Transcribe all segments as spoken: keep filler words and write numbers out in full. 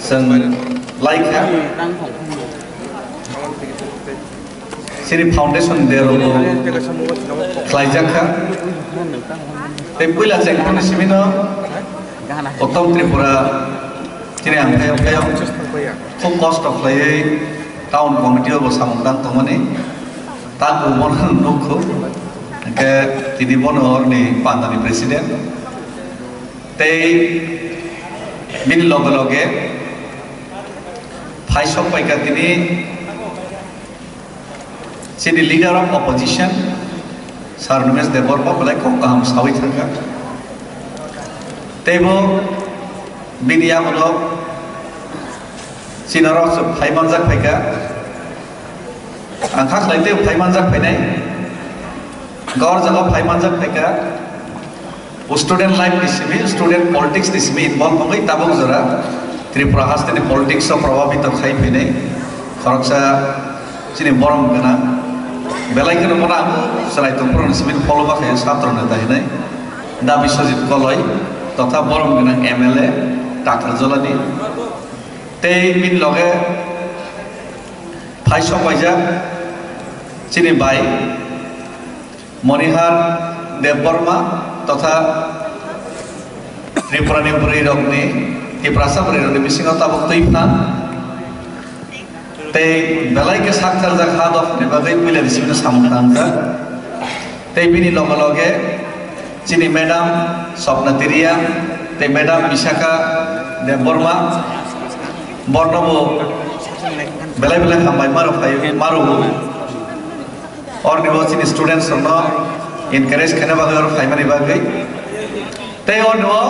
Chwng lai kha. Chini foundation day rok khlaijak kha. Tei puila chengphuru ni simi no Uttom Tripura chini ang phai phai khub kosto khlaiwi town committee o bo samung tang tongmani. Tak bo bono nukho. Hwnkhe tini bono orni pandani president. Tei bini loge loge phai sok paikha tini chini leader of opposition, Sir Nimesh Debbarma belai kok kaham sawi thangkha. Teibo bini yagulo chini oro phai manjak phaikha. Ang kha khlai tei phai manjak phainai. Gor jaga phai manjak phaikha. O student life ni simi, student politics ni simi involve wngwi tabuk jora Tripura haste ni politics o probabito khai phainai khoroksa chini borom gwnang. Belai kheno bono ang chwrai tongphuru ni simi follow ba khaio satro neta hinai. Da Biswajit Koloi totha borom gwnang M L A Takarjolani. Tei bini loge phai sok paijak chini bai Monihar Debbarma totha Tripurani bwrwirokni, Tiprasa bwrwirokni bisingo tabuk twi phan tei belai khe sak chaljak ha dophani bagwi puilani simi samung tangjak. Tei bini loge loge chini madam Swapna Tiriya tei madam Vishakha Debbarma, borno bo belai belai hambai maro phai maro. Orni bo chini students rokno encourage khaina bagwi oro phaimani bagwi. Tei orni bo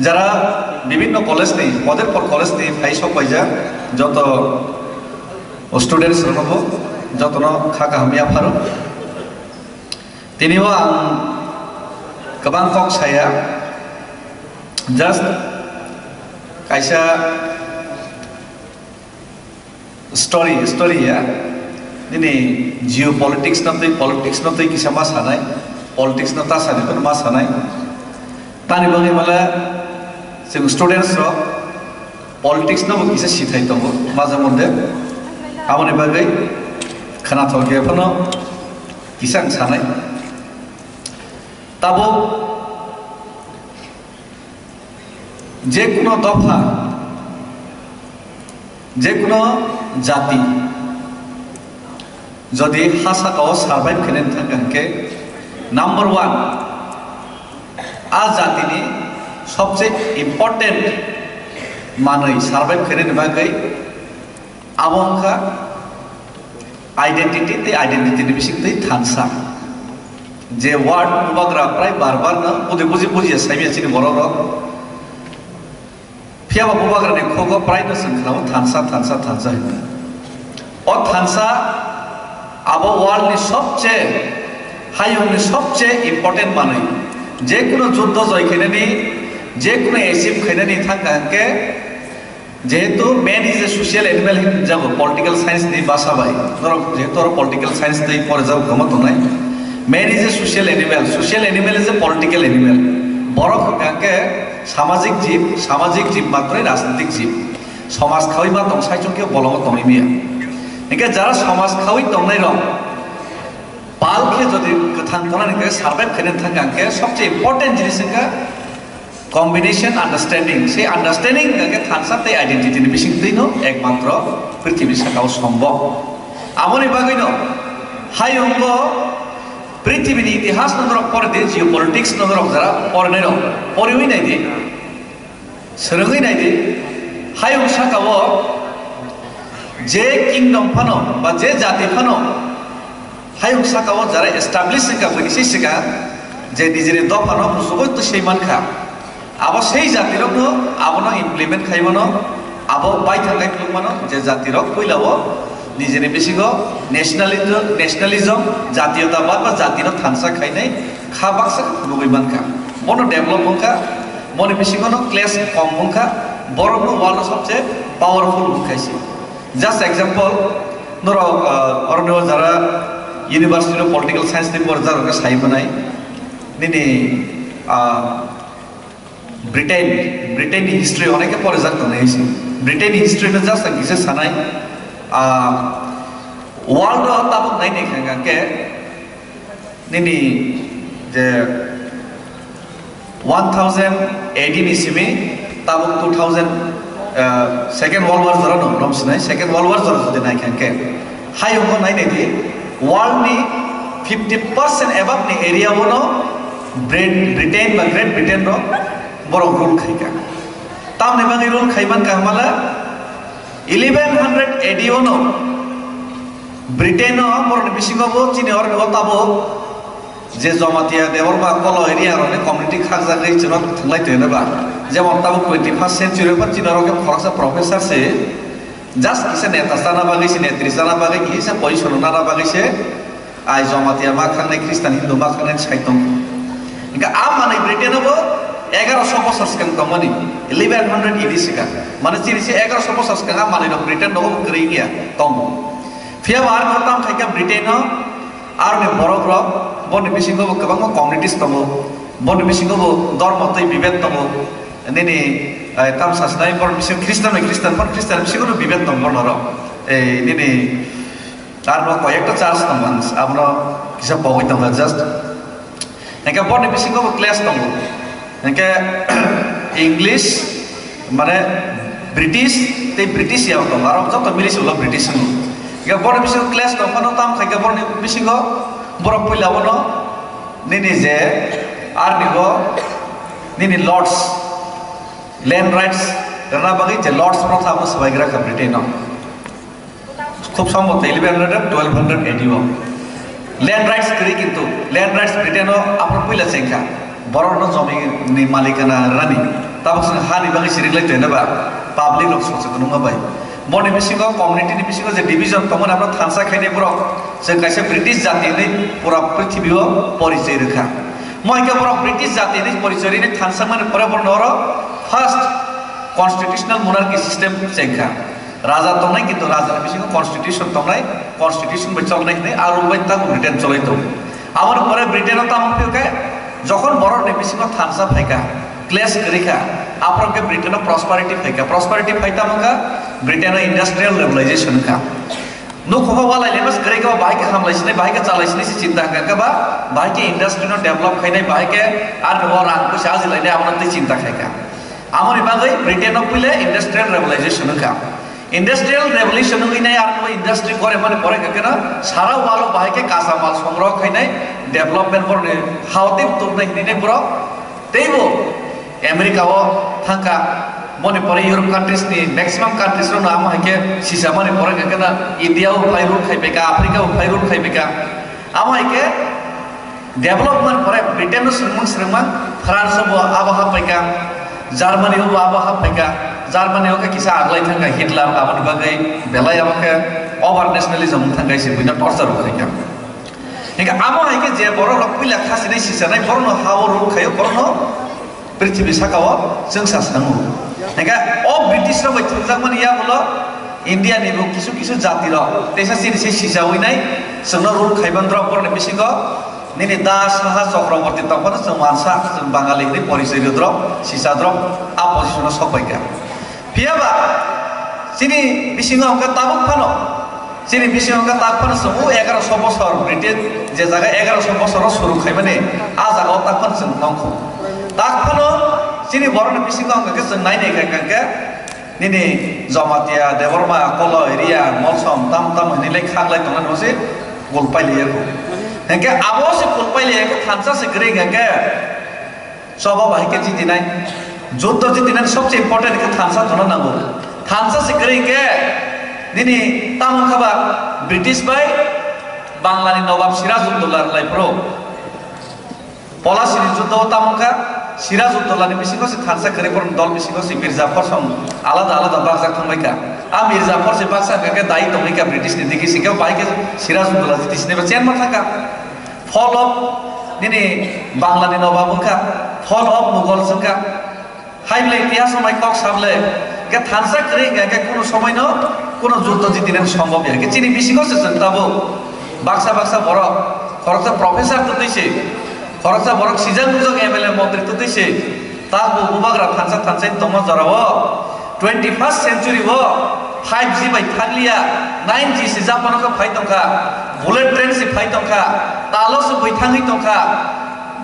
jara bibinno college ni, Moderpur college ni phai sok paijak joto students rokno bo jotono kha kaham yapharo. Tini o ang kwbang kok saya, just kaisa story, story ya. Nini geopolitics no twi, politics no twi kisa ma sanai, politics no ta sani kono ma sanai. Tani bagwi mala chwng students rok politics no bo kisa sithai tongo maja mode. Aboni bagwi khwnathok ya phano kisa ang sanai. Tabuk je kuno dopha, je kuno jati jodi ha saka o survive khainani thangkha hwnkhe, number one, a jatini sobse important manwi survive khainani bagwi abo wngkha identity tei identity ni bisingtwi thansa. Je word bubagra prai bar bar no budi buji buji ya saimya chini borok rok. Phiya ba bubagra ni khogo prai no chwng khlamo thansa, thansa, thansa hinwi. O thansa abo world ni sobche, hayung ni sobche important manwi. Je kuno juddo joi khainani, je kuno achieve khainani thangkha hwnkhe, jehetu man is a social animal hinwi jago political science ni basa bai, norok jehetu oro political science tei pore jago kwma tongnai. Man is a social animal, social animal is a political animal. Borok hwnkha khe samajik jib, samajik jib matroi rajnitik jib. Somaj khawi ma tong sai chwng khe bolongo tongwi maya. Hwnkhe jara somaj khawi tongnai rok pal khe jodi kwthang tongnani khe survive khainani thangkha hwnkhe sobse important jinis wngkha combination understanding, sei understanding hwnkha khe thansa tei identity ni bisingtwi no ekmatro prithibi saka o sombhob. Aboni bagwi no hayungo prithibi ni itihas no norok pore di, geopolitics no norok jara porinai rok poriwi nai di, swrwngwi nai di. Hayung saka o je kingdom phano ba je jati phano hayung saka o jara establish wngkha buini se swkang je nijini dopha no muchugwi twi sei mankha. Abo sei jati rok no abono implement khai mano, abo paithak khai phuluk mano je jati rok puila o nijini bisingo nationalism, nationalism, jatiyota ba, ba jati no thansa khainai kha baksa phulugwi mankha. Bono develop wngkha, boni bisingo no clash kom wngkha, borok no world o sobse powerful wngkha se. Just example, norok, ah, oro ni o jara university o political science ni porjak rok khe sai manai. Nini, ah, Britain, Britain ni history onek ke pore jak tongnai se. Britain ni history no just ang kisa sanai. Ah, world o tabuk nai nai kha khe nini je one thousand A D ni simi tabuk two thousand, ah, Second World War jora no rom sinai, Second World War jora jodi nai kha khe. Hayung o nai nai di, world ni fifty percent above ni area o no Brit-, Britain ba Great Britain ro borok rule khai kha. Tamni bagwi rule khai man kha hamala eleven hundred A D o no Britain o borok ni bisingo bo chini oroni o tabo je Jamatia Debbarma Kolo area rok ni community khakjagwi chwng thwnglai tongwi ba. Jemon tabo twenty first century o chini orok khe khoroksa professor se just kisa neta chana bagwi se, netri chana bagwi, kisa position nana bagwi se, ai Jamatia ma khangnai, Christian Hindu ma khangnai sai tong. Hingke a manwi Britain o bo egaroso bosor swkang tongmani, eleven hundred A D swkang. Mane chini se egaroso bosor swkang a manwi rok Britain o bo kwrwi wngya tongo. Phiya bo aroni tam khaikha Britain o, aroni borok rok, boni bisingo bo kwbangma communities tongo, boni bisingo bo dormo tei bibed tongo. Nini, eh, tam sasnai borok bisingo Christian bai Christian, boni Christian bisingo no bibed tongo borok rok. Eh, nini, Aro bo koyekta church tongmani, abono kisa pogwi tongkha just. Hingke borni bisingo bo clash tongo. Hingke English, mane British, tei British ya tongo, aro joto mili se ulo British hino. Hingke borni bisingo clash tongphano tam khaikhe borni bisingo borok puila bono nini je arni bo nini lords, land rights rwna bagwi je lords no tamo swbaigra kha Britain no. Khub sombot eleven hundred, twelve hundred A D o. Land rights kwrwi kintu, land rights Britain o aphuru puila chengkha. Borok no jomi ni malikana rani. Tabuk sini ha ni bagwi sirik lai tongna ba public rok socheton wngma bai. Boni bisingo community ni bisingo je division tongmani abo thansa khainai borok. Chwng kaisa British jati hinwi pura prithibi o porichoi rwkha. Mo hingke borok British jati hinwi porichoi rini thansa mani pore borok no oro first constitutional monarchy system chengkha. Raja tongnai, kintu raja ni bisingo constitution tongnai, constitution bai cholnai hinwi aro bai tamo Britain cholai tongo. Aboni pore Britain o tamo phiyokhe, jokhon borok ni bisingo thansa phaikha, clash kwrwi kha, aphuru khe Britain o prosperity phaikha, prosperity phai tamo kha, Britain o industrial revolution kha. Nukhungo walai lema se kwrwi kha, bahai khe hamlai sinai, bahai khe chalai sinai se chinta kha khe ba, bahai khe industry no develop khainai, bahai khe arni o rang puisa ajilainai, abono tei chinta khai kha. Amoni bagwi Britain o puila industrial revolution wngkha. Industrial revolution wngwi nai aroni industry goremani pore khe kheno sara world o bahai khe kacha mal songroho khainai development boroni hao tei tubunai hinwi nai borok teibo America o thangkha boni pore Europe countries ni maximum countries rokno amo hai khe sisamani pore khe kheno India o phai rule khai phaikha, Africa o phai rule khai phaikha. Amo hai khe Development pore Britain no swrwngmung swrwngmung, France bo abo haphaikha, Germany bo abo haphaikha, Germany o khe kisa aglai thangkha Hitler, aboni bagwi belai abo khe over nationalism wng thangkha se buino torture bo khaikha. Hingkhe amo hai khe je borok rok puila khasinai sisanai borok no ha o rule khaio borok no prithibi saka o chwngsa sango. Hingkhe o British rok bai thumjakmani yagulo India ni bo kisu kisu jati rok teisa chini se sisawi nai chwngno rule khaiban rok borok ni bisingo nini da saha Chakraborty tongphano chwng wansa chwng Bangali hinwi porichoi rwdrok sisa drok a position o sok bai kha. Phiya ba chini bisingo hwnkhe tabuk phano Chini bisingo hwnkhe tak phano chwng o egaroso bosor Britain je jaga egaroso bosor o suru khaimani a jaga o tak phano chwng tongkhu. Tak phano chini borokni bisingo hwnkhe chwng nai nai kha hwnkhe nini Jamatia, Debbarma, Kolo, Riya, Molsom, tam tam hinwi lai khak lai tongnai no se gul pai lai ya kho. Hwnkhe abo se gul pai lai ya khe thansa se kwrwi hwnkhe Choba bahai khe jitinai. Juddo jitinai sobse important khe thansa thwna nango. Thansa se kwrwi khe nini tamung kha ba British bai Bangla ni Nobab Sirajuddaulah rwlai phuru. Polasini juddo o tamung kha Sirajuddaulah ni bisingo se thansa kwrwi phuru dol bisingo se Mir Jafar song alada alada bakjak thangbai kha. A Mir Jafar se baksa hwnkha khe dai tongwi kha British ni digi se khe bahai khe Sirajuddaulah jiti sinai ba chen ma thang kha. Fall of nini Bangla ni Nobab wngkha, fall of Mughals wngkha. Hai ble tiya somai kok sable, ke thansa kwrwi hingka ke kuno somai no, kuno juddo jiti nang sombhob ya. Ke chini bisingo se chwng tabuk baksa baksa borok, khoroksa professor twtwi se, khoroksa borok sijak bujak M L A montri twtwi se, Takbo bubagra thansa thansa tongma jorao twenty first century o five G bai thakliya, nine G se Japan o khe phai tongkha, bullet train se phai tongkha, talo se bui thangwi tongkha,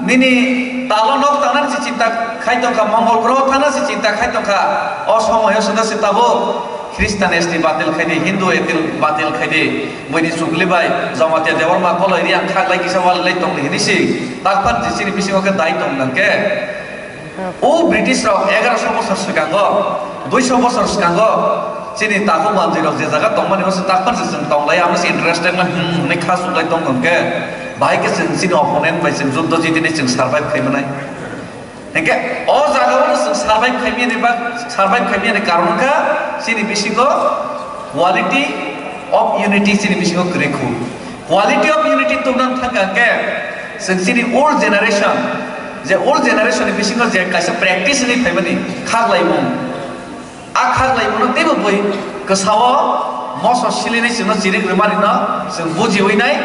nini talo nok tangnani se chinta khai tongkha, Mongol groho thangna se chinta khai tongkha. O somoyo se da se tabuk Christian S T batil khai di, Hindu S T batil khai di, buini chukli bai Jamatia Debbarma koloi ri ang khaklai kisa walai tongdi hinwi si, takpan je chini bisingo khe dai tong nang khe. O British rok egaroso bosor swkango, duiso bosor swkango chini takhuk manjwi rok je jaga tongmani, o se takpan se chwng tonglai, amo se interested na, hmm, hwnwi kha suklai tong tong khe, bahai khe chwng chini opponent bai chwng juddo jitini chwng survive khai manai. Hinkhe o jaga o chwng survive khai mani ba, survive khai mani karon kha chini bisingo quality of unity chini bisingo kwrwi khu. Quality of unity tubuna thangkha khe chwng chini old generation, je old generation ni bisingo je kaisa practice ni phaimani khaklaimung, a khaklaimungno teibo bui kwsao moso silinai chwngno chirik rwmani no chwng bujiwi nai.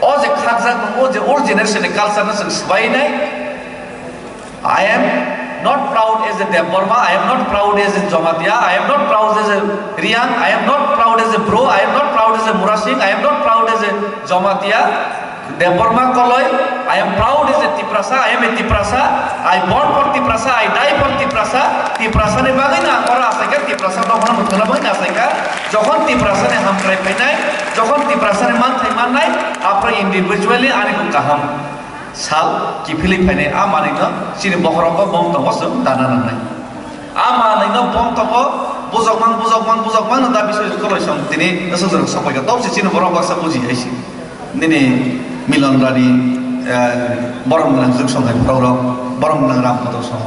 O je khakjak tongo, o je old generation ni culture no chwng swbai nai. I am not proud as a Debbarma, I am not proud as a Jamatia, I am not proud as a Riang, I am not proud as a Bru, I am not proud as a Murasing, I am not proud as a Jamatia, Debbarma Koloi, I am proud as a Tiprasa, I am a Tiprasa, I born for Tiprasa, I die for Tiprasa, Tiprasa ni bagwi no ang oro achaikha, Tiprasa dophano mwthangna bagwi no achaikha, jokhon Tiprasa ni hamkrai phainai, jokhon Tiprasa ni manthai mannai, aphuru individually ani bo kaham. Sal kiphilwi phainai a manwino chini bokhorokbo bom tongo chwng dana nangnai. A manwino bom tongo, bujokmang, bujokmang, bujokmang no da bisoi koloi song tini aswk jorok sopaikha. Tobose chini borok baksa buji hai si. Nini Milon Rani, eh, borom gwnang Jwk song hai borok rok, borom gwnang Ram Bhadrao song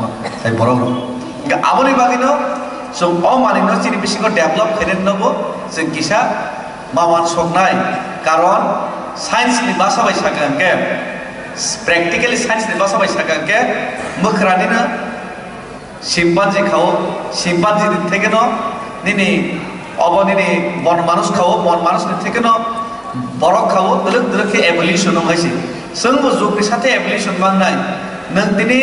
hai borok rok. Hinkhe aboni bagwino chwng o manwino chini bisingo develop khainani nogo chwng kisa ma uansuknai, karon science ni basa bai sakha hwnkhe, practically science ni basa bai sakha hwnkhe, mwkhranino chimpanzee khao, chimpanzee ni thekeno nini obo nini bon manush khao, bon manush ni thekeno borok khao, twlwk twlwk khe evolution wng hai se. Chwngbo jugni sathe evolution mangnai. Nwng tini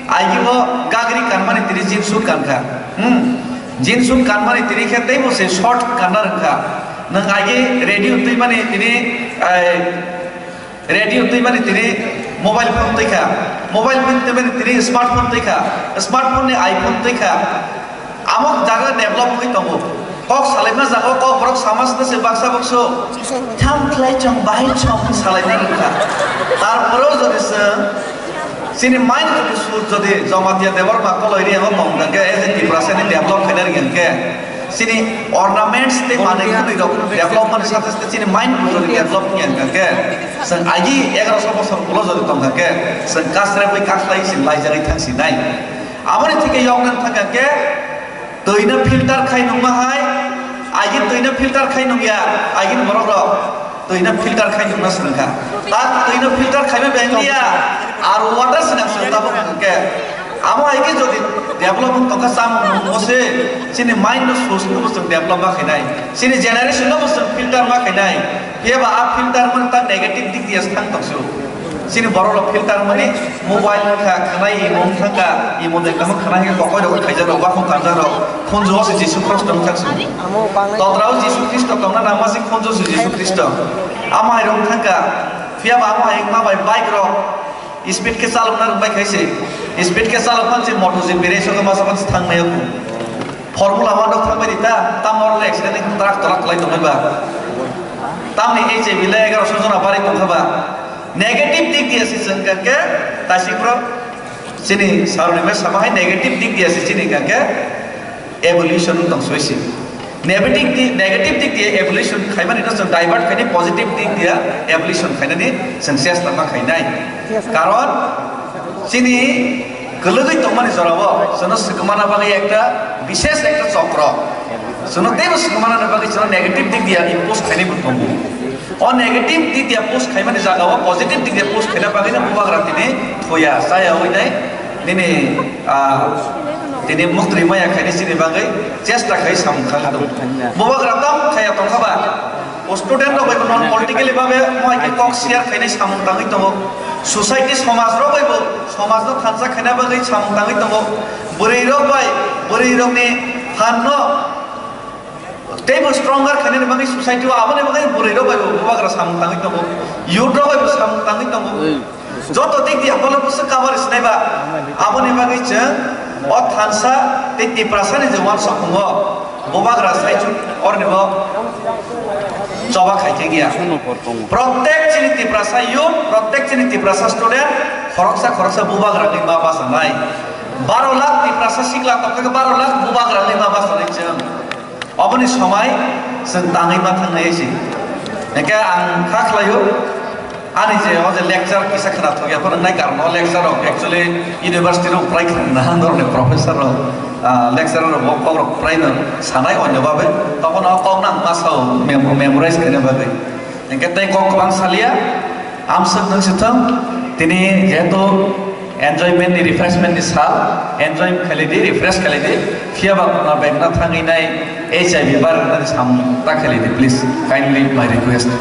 aigio gagri kanmani tini jeans suit kankha. Hmm. Jeans suit kanmani tini khe teibo se short kanna rwngkha. Nwng aigi radio twimani tini, ai, radio twimani tini mobile phone twikha. Mobile phone twimani tini smartphone twikha. Smartphone ni iPhone twikha. Amo jaga develop wngwi tongo. Kok salaima jaga o kok borok sama sita se baksa bakso. Thang khlai chong, bahai chong salaina rwkha. Tarpore jodi se chini mind jodi sur jodi Jamatia Debbarma koloi ri amo tong khe, as a Tiprasa ni develop khaina ri khe, chini ornaments tei manwi khwnwi rok development ni sathe sathe chini mind bo jodi develop wngya khe, chwng agi egaroso bosor ulo jodi tong khe, chwng kasre bai kaslai chwng laijagwi thang si nai. Aboni thike yokna thang khe, Twino filter khai nungma hai, aigin twino filter khai nungya, aigin borok rok twino filter khai nungna swrwngkha. Ta twino filter khaima benglia, aro water swnam swrwng tabuk hwnkhe. Amo aigin jodi development tongkha, samung nungmo se, chini mind no source no bo chwng develop ma khainai, chini generation no bo chwng filter ma khainai. Phiya ba a filter mani ta negative dik diya se thang tong su. Chini borok rok filter mani mobile wngkha, khwnai imo wngkha, imo de kamo khwnai khe kokoi rok khaijak rok, bakho kanjak rok, khunju o se Jisu Khristo wngkha su. Todra o Jisu Khristo tongna nangma se khunju se Jisu Khristo. Amo hai rok wngkha, phiya ba amo hai wngma bai bike rok speed khe chalokna rwbai khai se. Speed khe chalok phan se moto je berai sogo masa phan se thang maya. Formula one rok thangbai di ta, tamo rok accident ni trak trak khlai tongbai ba. Tamni H I V le egaroso jona bari tongkha ba. Negative dik diya se chwng kha khe, taisik rok chini saroni bai sama hai negative dik diya se chini kha khe evolution wng tong soi se. Negative di-, negative dik diya evolution khaimani no chwng divert khaini positive dik diya evolution khainani chwng chesta ma khainai. Karon chini kwlwgwi tongmani jorao chwngno swkmana bagwi ekta bishesh ekta chokro. Chwngno teibo swkmana bagwi chwngno negative dik diya impose khainai bo tongo. O negative dik diya push khaimani jagao positive dik diya push khaina bagwino bubagra tini thoya chaya oi nai. Nini, ah, tini muktri maya khaini chini bagwi chesta khai samung kha tongo. Bubagra tam khaya tongkha ba. O student rok bai non politically babe mo hai khe kok share khainai samung tangwi tongo. Society, somaj rok bai bo, somaj no thansa khaina bagwi samung tangwi tongo. Bwrwi rok bai, bwrwi rok ni phan no teibo stronger khaina bagwi society o aboni bagwi bwrwi rok bai bo bubagra samung tangwi tongo. Youth rok bai bo samung tangwi tongo. Joto dik di hapalo bwswk cover sinai ba, aboni bagwi chwng o thansa tei Tiprasa ni je wansok tongo. Bubagra saichung orni bo choba khai khe giya. Protect chini Tiprasa youth, protect chini Tiprasa student, khoroksa khoroksa bubagra ni ma basanai. Baro lakh Tiprasa sikla tongkha, baro lakh bubagra ni ma basanai chwng. Oboni somai chwng tangwi ma thangnai si. Hingke ang kha khlaio. Ani je o je lecture kisa khna thokya phano nai karon o lecture rok actually university rok prai khna na dorni professor rok, ah, lecturer rok bo kok rok prai no sanai onyo babe tokon o kok nang masa o mem-, memorize khna babe. Hingke tei kok kwbang salia amswk nung sithong tini jehetu enjoyment ni refreshment ni sal enjoy khaili di refresh khaili di phiya ba kuna bengna thangwi nai H I V bar nani samung ta khaili di please kindly my request.